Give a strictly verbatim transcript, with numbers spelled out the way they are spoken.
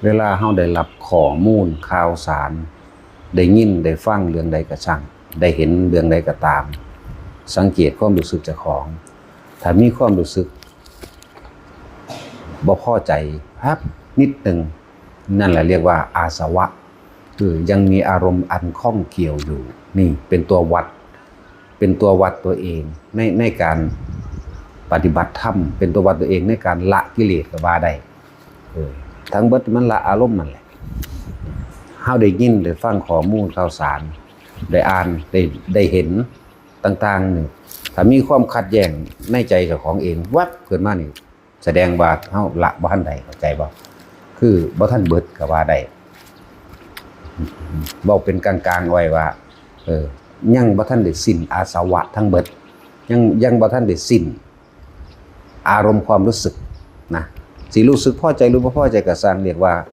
เวลาเราได้รับข้อมูลข่าวสาร ได้ยินได้ฟังเรื่องใดก็ช่าง ได้เห็นเรื่องใดก็ตาม สังเกตความรู้สึกเจ้าของ ถ้ามีความรู้สึกบ่พอใจแป๊บนิดหนึ่ง นั่นแหละเรียกว่าอาสวะ คือยังมีอารมณ์อันข้องเกี่ยวอยู่ นี่เป็นตัววัด เป็นตัววัดตัวเองในในการปฏิบัติธรรม เป็นตัววัดตัวเองในการละกิเลสก็ว่าได้ เออ ทั้งเบิดมันละอารมณ์นั่นแหละ เราได้ยินได้ฟังข้อมูลข่าวสาร ได้อ่านได้ได้เห็นต่างๆนี่ ถ้ามีความขัดแย้งในใจเจ้าของเองวับขึ้นมานี่ แสดงว่าเราละบ่ทันได้ เข้าใจบ่ คือบ่ทันเบิดก็ว่าได้ เว้าเป็นกลางๆไว้ว่า เออ ยังบ่ทันได้สิ้นอาสวะทั้งเบิด ยังยังบ่ทันได้สิ้นอารมณ์ความรู้สึกนะ สิรู้สึกพอใจหรือบ่พอใจก็ซ่าง เรียกว่า